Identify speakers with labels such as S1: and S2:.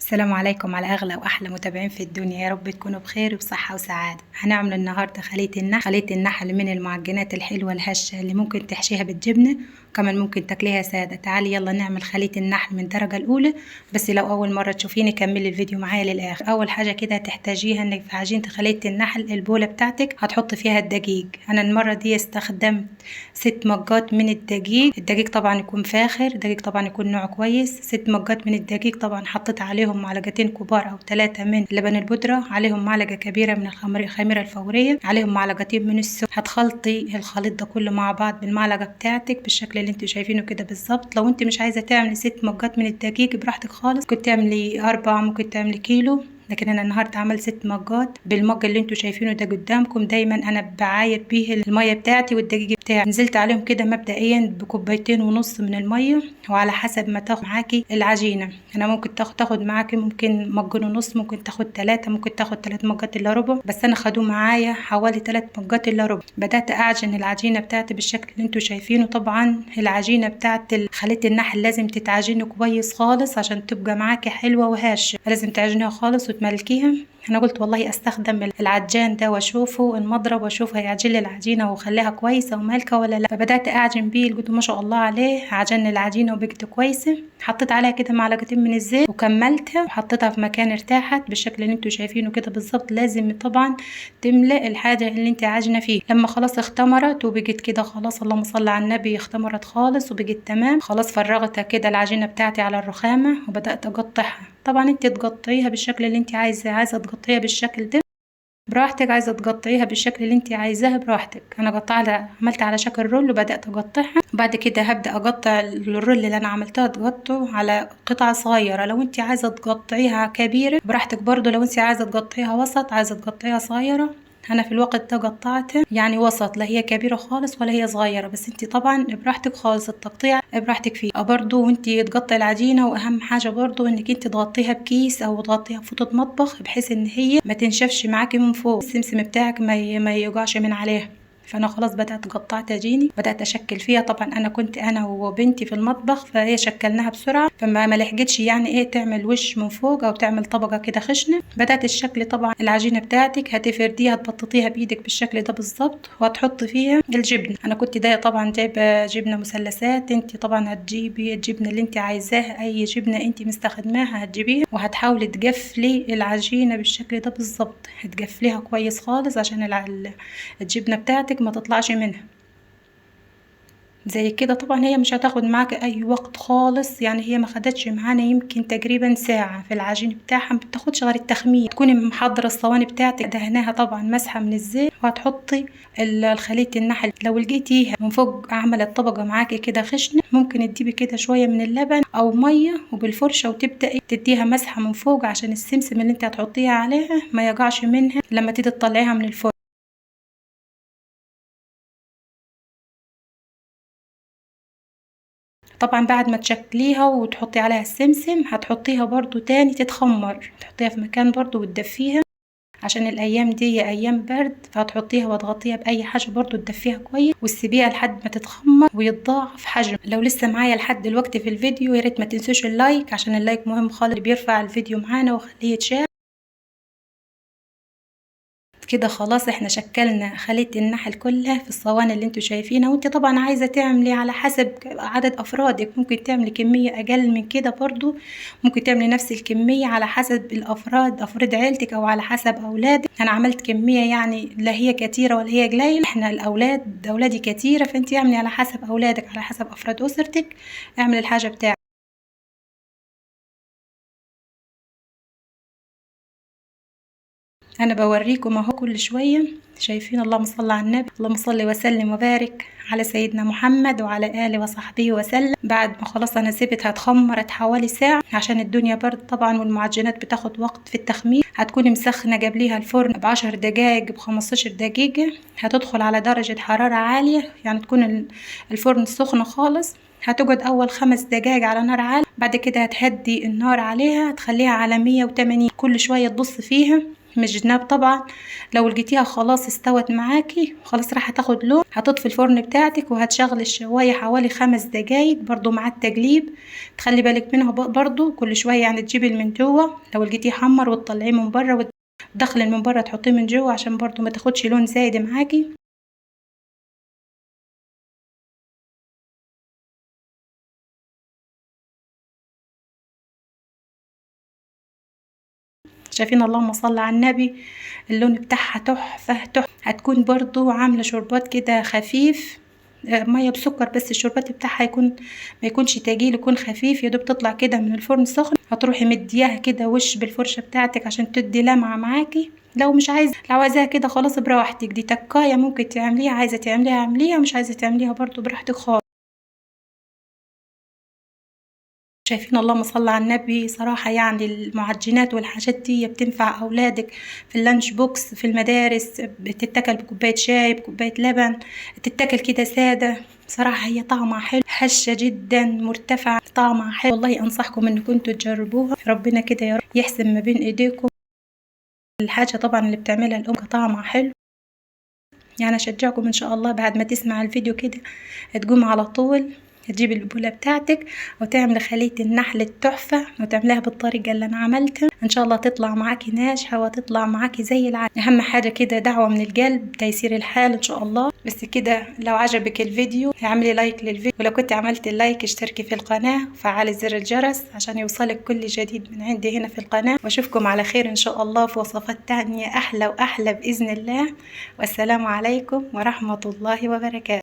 S1: السلام عليكم على اغلى واحلى متابعين في الدنيا، يا رب تكونوا بخير وبصحه وسعادة. هنعمل النهارده خليه النحل. خليه النحل من المعجنات الحلوة الهشه اللي ممكن تحشيها بالجبنه، وكمان ممكن تاكليها ساده. تعالي يلا نعمل خليه النحل من الدرجة الاولى. بس لو اول مرة تشوفيني كملي الفيديو معايا للاخر. اول حاجة كده هتحتاجيها انك في عجينه خليه النحل البوله بتاعتك هتحطي فيها الدقيق. انا المرة دي استخدمت 6 مجات من الدقيق. الدقيق طبعا يكون فاخر، الدقيق طبعا يكون نوع كويس. 6 مجات من الدقيق طبعا حطيت عليهم معلقتين كبار او 3 من لبن البودره، عليهم معلقه كبيرة من الخميره الفورية، عليهم معلقتين من السكر. هتخلطي الخليط ده كله مع بعض بالمعلقه بتاعتك بالشكل اللي انتوا شايفينه كده بالظبط. لو انت مش عايزه تعملي 6 مجات من الدقيق براحتك خالص، ممكن تعملي 4، ممكن تعملي كيلو، لكن انا النهارده عملت 6 مجات بالمج اللي انتوا شايفينه ده قدامكم. دايما انا بعاير بيه المية بتاعتي والدقيق بتاعي. نزلت عليهم كده مبدئيا بكوبايتين ونص من المية، وعلى حسب ما تاخد معاكي العجينة. انا ممكن تاخد معاكي ممكن مجين ونص، ممكن تاخد 3، ممكن تاخد 3 مجات الا ربع، بس انا خدوه معايا حوالي 3 مجات الا ربع. بدات اعجن العجينة بتاعتي بالشكل اللي انتوا شايفينه. طبعا العجينة بتاعت خليه النحل لازم تتعجن كويس خالص عشان تبقى معاكي حلوة وهشه، لازم تعجنيها خالص وتملكيها. انا قلت والله استخدم العجان ده واشوفه المضرب واشوف هيعجن لي العجينة وخليها كويسة ومالكه ولا لا. فبدات اعجن بيه، لقيته ما شاء الله عليه عجن العجينة وبقت كويسة. حطيت عليها كده معلقتين من الزيت وكملتها وحطيتها في مكان ارتاحت بالشكل اللي انتوا شايفينه كده بالظبط. لازم طبعا تملأ الحاجة اللي انت عاجنه فيه. لما خلاص اختمرت وبقت كده خلاص، اللهم صل على النبي، اختمرت خالص وبقت تمام. خلاص فرغتها كده العجينة بتاعتي على الرخامه وبدات اقطعها. طبعا انت تقطعيها بالشكل اللي انت عايزاه، عايزه تقطعيها بالشكل ده براحتك، عايزه تقطعيها بالشكل اللي انت عايزاها براحتك. انا قطعتها، عملت على شكل roll وبدات اقطعها. وبعد كده هبدا اقطع ال roll اللي انا عملتها، تقطعه على قطع صغيرة. لو انت عايزه تقطعيها كبيرة براحتك برضو، لو انت عايزه تقطعيها وسط، عايزه تقطعيها صغيرة. انا في الوقت ده قطعتها يعني وسط، لا هي كبيرة خالص ولا هي صغيرة، بس انت طبعا براحتك خالص التقطيع براحتك فيه برضو. وانت تقطعي العجينة، واهم حاجة برضو انك انت تغطيها بكيس او تغطيها بفوطه مطبخ بحيث ان هي ما تنشفش معاكي من فوق، السمسم بتاعك ما يقعش من عليها. فانا خلاص بدات قطعت عجيني، بدات اشكل فيها. طبعا انا كنت انا وبنتي في المطبخ، فهي شكلناها بسرعة، فما ما لحقتش يعني ايه تعمل وش من فوق او تعمل طبقه كده خشنه. بدات الشكل. طبعا العجينة بتاعتك هتفرديها، تبططيها بايدك بالشكل ده بالظبط، وهتحطي فيها الجبنة. انا كنت دايه طبعا جايبه جبنه مثلثات، انت طبعا هتجيبي الجبنة اللي انت عايزاها، اي جبنه انت مستخدماها هتجيبيها. وهتحاولي تقفلي العجينة بالشكل ده بالظبط، هتقفليها كويس خالص عشان الجبنة بتاعتك ما تطلعش منها زي كده. طبعا هي مش هتاخد معاك اي وقت خالص، يعني هي ما خدتش معانا يمكن تقريبا ساعة في العجين بتاعها، ما بتاخدش غير التخمير. تكوني محضرة الصواني بتاعتك، دهناها طبعا مسحه من الزيت، وهتحطي الخلية النحل. لو لقيتيها من فوق عملت طبقه معاكي كده خشنه، ممكن تجيبي كده شوية من اللبن او مية وبالفرشه وتبداي تديها مسحه من فوق عشان السمسم اللي انت هتحطيها عليها ما يقعش منها لما تيجي تطلعيها من الفرن. طبعا بعد ما تشكليها وتحطي عليها السمسم هتحطيها برضو تاني تتخمر، تحطيها في مكان برضو وتدفيها عشان الايام دي ايام برد، فهتحطيها وتغطيها باي حاجة برضو تدفيها كويس وتسيبيها لحد ما تتخمر ويتضاعف حجم. لو لسه معايا لحد دلوقتي في الفيديو يا ريت ما تنسوش ال like، عشان ال like مهم خالص، بيرفع الفيديو معانا وخليه يتشاف كده. خلاص احنا شكلنا خلية النحل كلها في الصواني اللي انتوا شايفينها. وانت طبعا عايزه تعملي على حسب عدد افرادك، ممكن تعملي كمية اقل من كده برضو، ممكن تعملي نفس الكمية على حسب الافراد، افراد عيلتك او على حسب اولادك. انا عملت كمية يعني لا هي كتيرة ولا هي قليله، احنا الاولاد اولادي كتيرة، فانت اعملي على حسب اولادك، على حسب افراد اسرتك اعملي الحاجة بتاعتك. انا بوريكم اهو كل شوية، شايفين؟ اللهم صل على النبي، اللهم صل وسلم وبارك على سيدنا محمد وعلى اله وصحبه وسلم. بعد ما خلاص انا سبتها اتخمرت حوالي ساعة عشان الدنيا برد طبعا، والمعجنات بتاخد وقت في التخمير. هتكوني مسخنه قبليها الفرن ب10 دقايق ب15 دقيقة، هتدخل على درجه حرارة عالية، يعني تكون الفرن سخن خالص. هتقعد اول 5 دقايق على نار عالية، بعد كده هتهدي النار عليها، تخليها على 180، كل شوية تبص فيها مش جناب طبعا. لو لقيتيها خلاص استوت معاكي خلاص راح تاخد لون، هتطفي الفرن بتاعتك وهتشغلي الشوايه حوالي 5 دقايق برضو مع التقليب. تخلي بالك منها برضو كل شوية، يعني تجيبي من جوه، لو لقيتيه حمر وتطلعيه من بره وتدخلي من بره تحطيه من جوه عشان برضو ما تاخدش لون زايد معاكي. شايفين اللهم صل على النبي، اللون بتاعها تحفة تحفة. هتكون برضو عاملة شربات كده خفيف، مية بسكر، بس الشربات بتاعها يكون ما يكونش تقيل، يكون خفيف، يا دوب تطلع كده من الفرن سخن. هتروحي مدياها كده وش بالفرشة بتاعتك عشان تدي لمعة معاكي. لو مش عايزة، لو عايزاها كده خلاص براحتك، دي تكاية ممكن تعمليها، عايزة تعمليها اعمليها، مش عايزة تعمليها برضو براحتك خالص. شايفين اللهم صل على النبي، صراحة يعني المعجنات والحاجات دي بتنفع أولادك في ال lunch box في المدارس، بتتاكل بكوباية شاي بكوباية لبن، تتاكل كده سادة. صراحة هي طعمها حلو، هشة جدا، مرتفعة، طعمها حلو. والله أنصحكم إنكم انتوا تجربوها، ربنا كده يا رب يحسن ما بين إيديكم. الحاجة طبعا اللي بتعملها الأم طعمها حلو، يعني أشجعكم إن شاء الله بعد ما تسمع الفيديو كده تقوم على طول تجيب البولة بتاعتك وتعمل خلية النحل التحفة وتعملها بالطريقة اللي أنا عملتها، إن شاء الله تطلع معاكي ناجحة وتطلع معاكي زي العادة. أهم حاجة كده دعوة من القلب، تيسير الحال إن شاء الله. بس كده لو عجبك الفيديو اعملي like للفيديو، ولو كنت عملت ال like اشتركي في القناة وفعلي زر الجرس عشان يوصلك كل جديد من عندي هنا في القناة. واشوفكم على خير إن شاء الله في وصفات تانية أحلى وأحلى بإذن الله. والسلام عليكم ورحمة الله وبركاته.